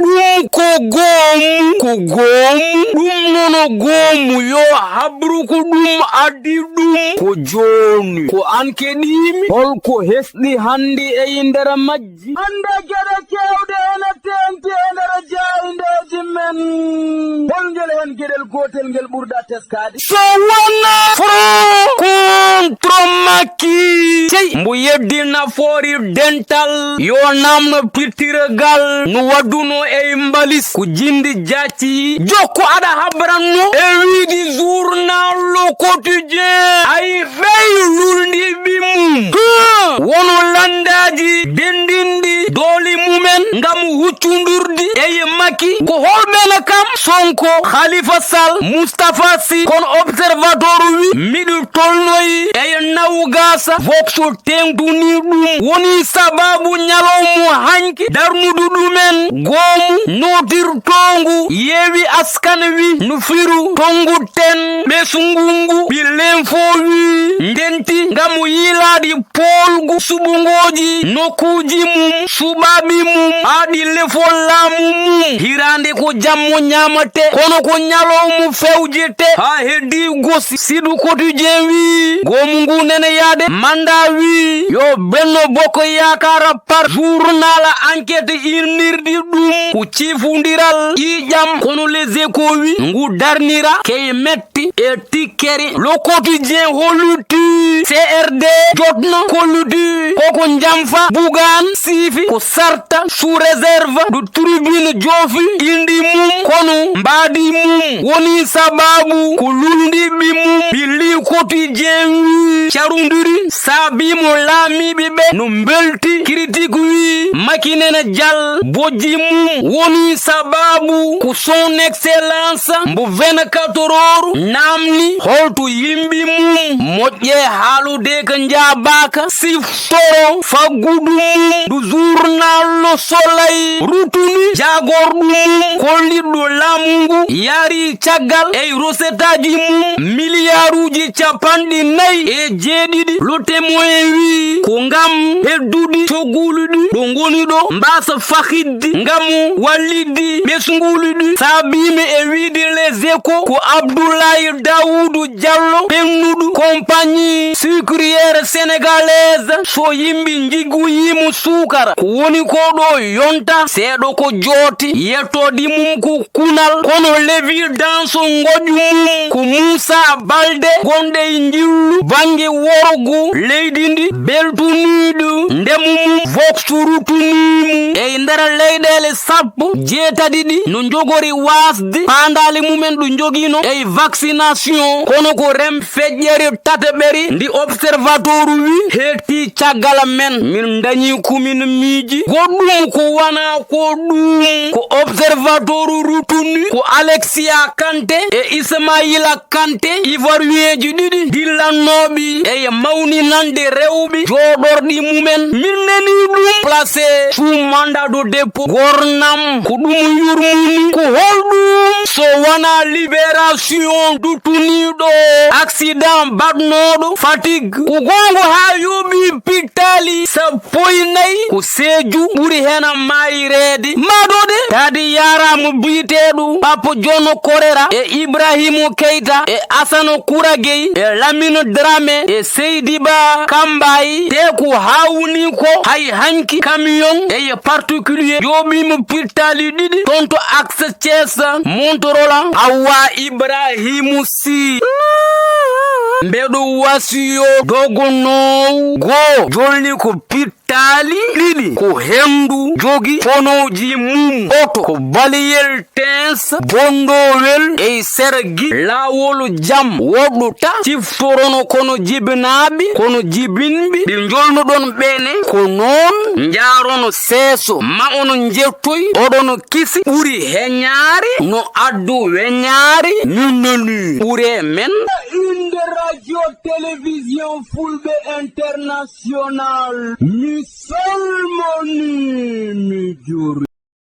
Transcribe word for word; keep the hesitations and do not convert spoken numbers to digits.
Ɗum ko goomu, ko goomu, ɗum nono goomu, yo habru ko ɗum addi ɗum. Ko jooni, ko an keɗiimi, hol ko hesɗi hannde e nder majji? Hannde geɗe keewɗe ene teeŋti e nder jaayndeeji men. Hol ngel heen geɗel gootel ngel ɓurɗa teskaade? So wonaa Front contre Macky. Cey, mbo yeddi nafoori dental, yo naamno pittirgal no wadduno e mbalis, ko jindi jacci. Jokko aɗa habranno e wiidi journal Le Quotidien. Ay ɓey lulndi ɓi mum. Huh, wono lanndaaji denndinɗi doole mumen ngam huccundurdi e Macky. Ko holɓe na kam? Sonko, Khalifa Sall, Moustapha Sy. Kono Observateur wi, miɗo tolnoyi e nawgaasa. Vox teeŋtuni ɗum. Woni sababu ñalawma hanki darnudu ɗumen. Goomu nootirtoongu Yeewi Askan wi no firu tongu ten ɓesngu ngu. Ɓi L'Info wi, ndenti ngam yiilaade poolgu suɓngooji nokkuuji mum, suɓaaɓe mum, haa ɗi lefoo laamu mum. Hiraande ko jammo ñaamate, kono ko ñalawma fewjete haa heddii gosi. Sud Quotidien wi, goomu ngu nene yaade. Mandat wi, yo Benno Bokk Yaakaar par. Journal Enquête innirdi ɗum ko cifundiral ƴiiƴam, kono Les Échos wi, ngu darnira key met e tikkere. Le Quotidien holluti C R D jotno kolluti koko njamfa Bougane siifi ko sarta sous réserve du tribune joofi indi mum kono mbaadi mum woni sababu ko lulndiɓɓe mum. Ɓilli Quotidien wi carundiri saabi mo laamiiɓe ɓe no mbelti. Critique wi Macky nena jal bojji mum woni sababu ko son excellence mbo vingt-quatre heures namni holto yimɓe mum moƴƴe haalude ko njaabaaka siftoro faggudu mum. Du journal Le Soleil rutuni jaagorɗu mum kolliɗo laamu ngu yaari caggal e rosetaaji mum miliyaaruuji capanɗe nayi e jeeɗiɗi. Le Témoin wi ko ngam hedduɗi cogguuli ɗi ɗo ngoni ɗo mbasa fahidde ngam wallidde ɓesnguuli ɗi. Saabiimi e wiide Les Échos ko Abdoulaye Daoudou Diallo pennuɗo compagnie sucrière sénégalaise so yimɓe njiggoyiimo suukara ko woni ko ɗo yonta seeɗa ko jooti yettoode mum ko kunal kono l'évidence ngoƴu mum ko Moussa Baldé gonɗo e njillu bannge worgo leydi ndi beltuniiɗo ndemu mum. Vox rutuniimo e nder leyɗeele sappo jeetati ɗi no njogori waasde paandaale mumen ɗo njogiino e vaccination kono ko rem feƴƴere tataɓere ndi Observateur wi hetti caggal men min dañi komin miiji goɗɗum ko wana ko ɗum ko Observateur rutuni ko Alexia Kanté e Ismaïla Kanté ivoirienji ɗiɗi dillannooɓe e mawninande rewɓe jooɗorɗi mumen min nani ɗum placé sous mandat de dépôt gornam ko ɗum yurmini ko holɗum so wona libération duttuniiɗo accident baɗnooɗo Fatick ko gongo haa yooɓi pittaali sappo e nayi ko Sédhiou ɓuri heen maayireede maaɗoɗe taadi yaaraama biyeteeɗo Papa Jono Korera e Ibrahima Keita e Asana Kuragey e Lamine Dramé e Seydi Ba Kambayi te ko haawni ko hay hanki camion e particulier yooɓiima pittaali ɗiɗi toon to axe Thiès Montorola Awa Ibrahima Sy mbeɗo wasiyo dogonoowo goo jolni ko pittaali ɗiɗi ko henndu jogi ponooji mum oto ko baliyel tens bondowel e sergi laawol jam woɗɗo ta ciftorono kono jibinaaɓe kono jibinɓe ɓe njolnuɗon ɓene ko noon njaarono seeso ma ono njettoy oɗono kisi ɓuri heñaare no addu weñaare minnani ɓure men. Inde radio télévision fulɓe international mi salmoni mi juri.